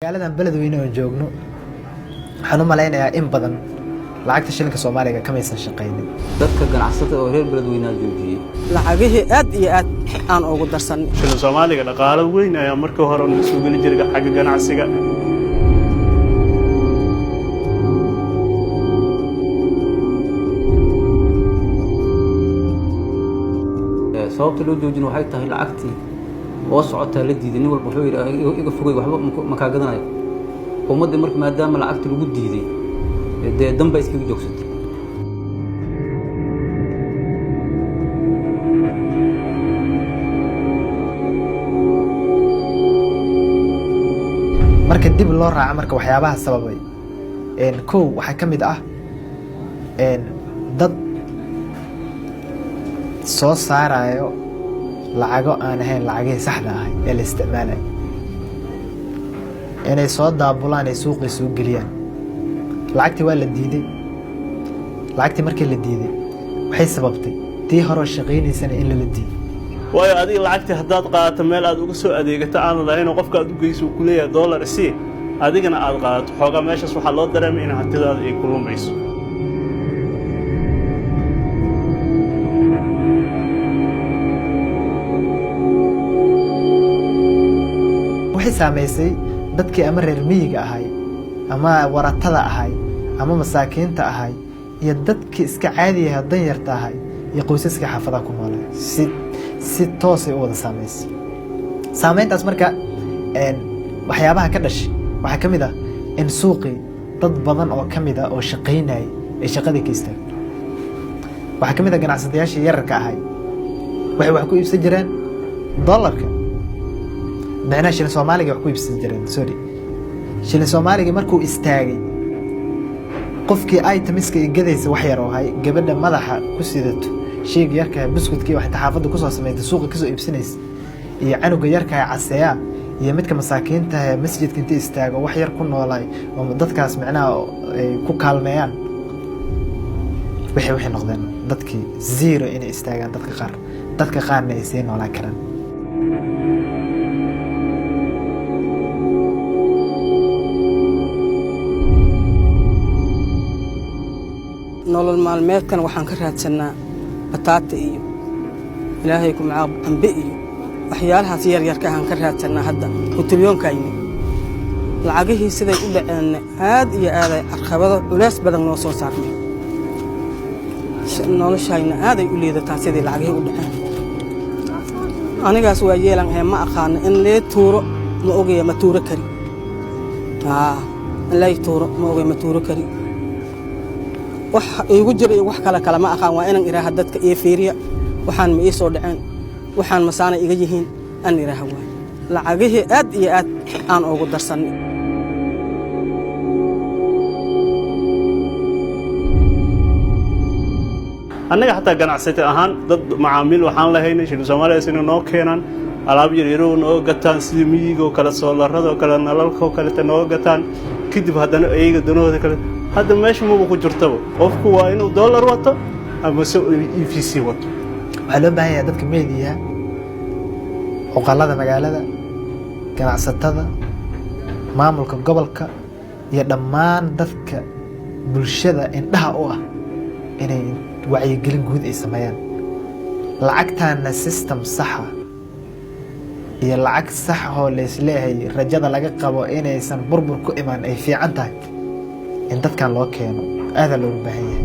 Magaaladan Beledweyne oon joogno, waxaan u malaynayaa in badan lacagta shilinka Soomaaliga kamaysan shaqaynin. Dadka ganacsatada oo reer Beledweynaa joojiyey. Lacagihii aad iyo aad aan ugu darsanay. Shilin Soomaaliga dhaqaalo weyn ayaa markii hore naga soo geli jiray xagga ganacsiga. Sababta loo joojina waxay tahay lacagtii oo socotaa la diiday. Nin walba wuxuu yidhi, "Iga fogey, waxba ma kaa gadanayo." Ummaddii marka maadaama lacagta lagu diiday, dee dan baa iskaga joogsatay. Marka dib loo raaco, marka waxyaabaha sababay, kow waxaa ka mid ah dad soo saarayo lacago aan ahayn lacagihii saxda ahay ee la isticmaalayo, inay soo daabulaan, ay suuqii soo geliyaan. Lacagtii waa la diiday. Lacagtii markii la diiday, waxay sababtay tii horeo shaqaynaysana in lala diiday. Waayo, adiga lacagtii haddaad qaadato, meel aad uga soo adeegato aanad lahayn oo qofka aad u geyso uu ku leeyahay, "Dollar isii," adigana aad qaadato, xoogaa meeshaas waxaa loo dareemay in hantidaada ay ku lumayso. Waxay saamaysay dadkii ama reer miyiga ahay ama waratada ahay ama masaakiinta ahay iyo dadkii iska caadiyaha, danyarta ahay iyo qoysaskii xaafadaha ku noolay. Si toosay u wada saamaysay saameyntaas. Marka waxyaabaha ka dhashay waxaa ka mid ah in suuqii dad badan oo ka mid ah oo shaqaynayay ay shaqadii ka istaagto. Waxaa ka mid ah ganacsatayaashii yararka ahay, waxay wax ku iibsan jireen dollarka, micnaha shilin Soomaaliga wax ku iibsan jireen, sorry. Shilin Soomaaligii markuu istaagay, qofkii itemiska ay gadaysa wax yar oo hay gabadha madaxa ku sidato, sheyga yarka, buskudkii wax inta xaafadda kusoo samaysay suuqa kasoo iibsanaysa, iyo canuga yarka caseeya, iyo midka masaakiinta ee masjidka inta istaago wax yar ku noolaay, oo dadkaas micnaha ay ku kaalmeeyaan, waxay noqdeen dadkii zero inay istaagaan dadka qaar, dadka qaarna ay sii noolaan karaan. Nolol maalmeedkan waxaan ka raadsannaa bataata iyo, Ilaahay ku macaab, cambe iyo waxyaalahaas yaryarka ahaan ka raadsannaa. Hadda hutulyoonkayni lacagihii siday u dhaceenna, aad iyo aaday carqabado culays badan noo soo saarnay. Noloshayna aaday u liidataa sidii lacagihii u dhaceen. Anigaas waa yeelan ahe, ma aqaano in lee tuuro, ma ogaya, ma tuuro kari. In lay tuuro ma ogaya, ma tuuro kari. Wax iigu jira iyo wax kale kale ma aqaan. Waa inan idhaaha, "Dadka ii fiiriya, waxaan ma ii soo dhaceen, waxaan masaana iga yihiin?" an idhaaha. Waay lacagihii aad iyo aad aan ugu darsannay. Annaga xataa ganacsata ahaan dad macaamiil waxaan lahaynay shilin Soomaaligaas inay noo keenaan alaab yaryaro nooga gataan, sidii miyigoo kale, soolarradoo kale, nalalkoo kaleta nooga gataan, kadib haddana iyaga danahooda kale. Hadda meesha maba ku jirtaba, qofku waa inuu dollar wato ama se EVC wato. Waxaa loo baahan yahay dadka meediyaha, cuqalada magaalada, ganacsatada, maamulka gobolka iyo dhammaan dadka bulshada indhaha u ah inay wacyigelin guud ay sameeyaan. Lacagtaana system saxa iyo lacag sax oo laisleeyahay, rajada laga qabo inaysan burbur ku imaan ay fiican tahay in dadkan loo keeno, aadaa loogu baahan yahay.